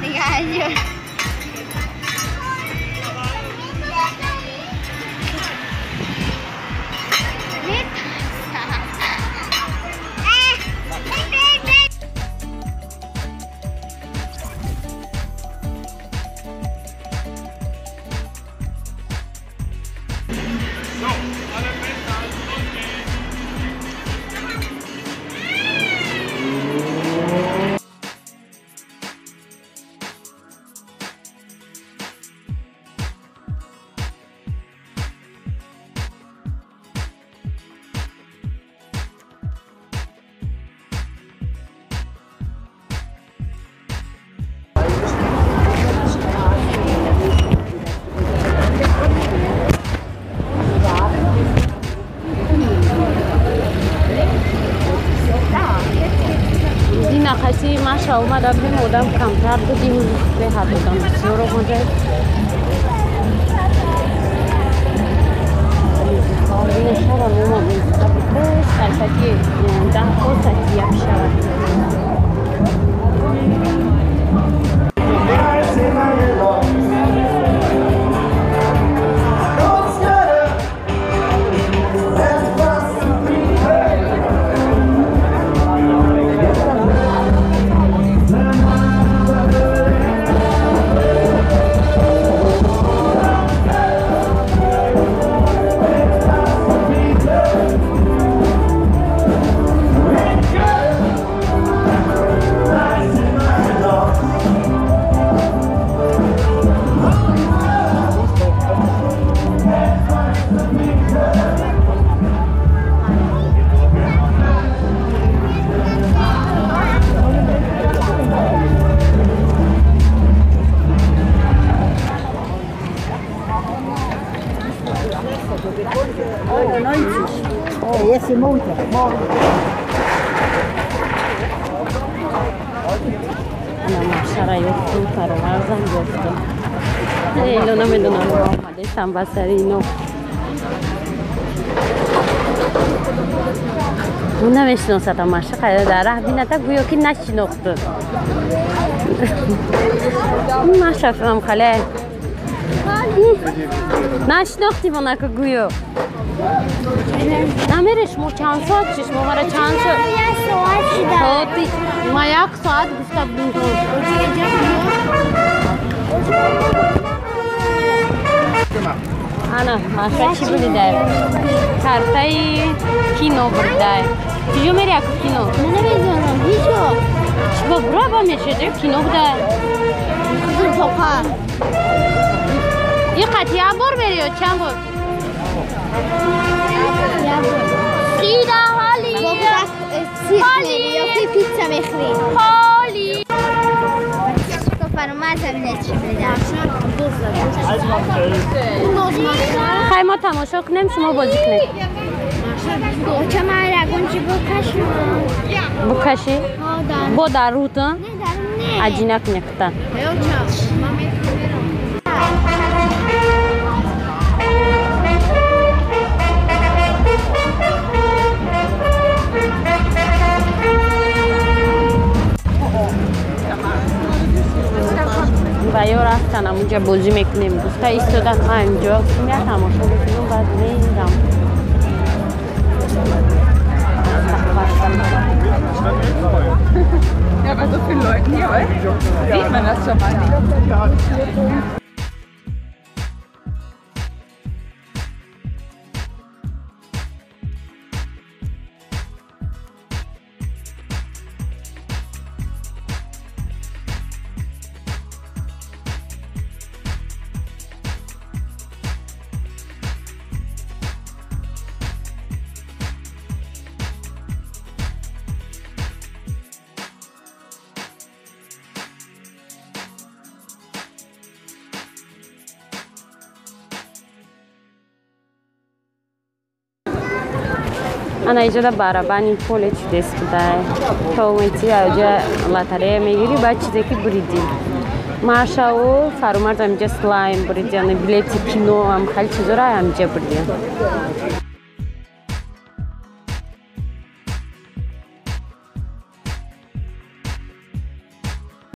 Дига. Маша омада будем, одам камтар буд, имрӯз беҳад одам бисёр омада. Шарам омад, саати 10 то саати 1 шавад. Машара ёфтум, фароварзам ёфтум. Ино намедонам, омадестам ба сари ино. Ӯ намешиносадам Маша, дар раҳ бината гӯё ки нашинохту. Маша фам хале. Нашинохтӣ монако гӯё. Намере шумо чанд соат шуд? Шумо мара чанд соат? Як соат шуда. Ма як соат гуфта будем. Ана, Маша чӣ буридай? Картаи кино буридай. Чиҷо мери аку кино? Ман намедонам, ҳеҷо. Чӣ ба бураба мешед? Кино будай. Қизил тоқа. И қат як бор мери ё чанд бор? Сида ҳоли. Ҳоли. Ё ки пицца мехӯрӣ. Ҳоли. Хай мо тамошо кунем, шумо бозӣ кунед. Букашӣ? Бо дар рӯта? Аҷина кунед хута. Ва ё рафтан амунҷа бозӣ мекунем гуфта истода, ма инҷо я тамошо мекунам, баъд мерам. Ja, bei so vielen Leuten hier, sieht man das schon mal. Ана иҷода барабани поле чудес будай. То мети аҷа лотарея мегирӣ, баъд чизе ки буридӣ. Машау Фарумард амҷа слайм буридиан, билети кино, ам хали чизора амҷа буридиан.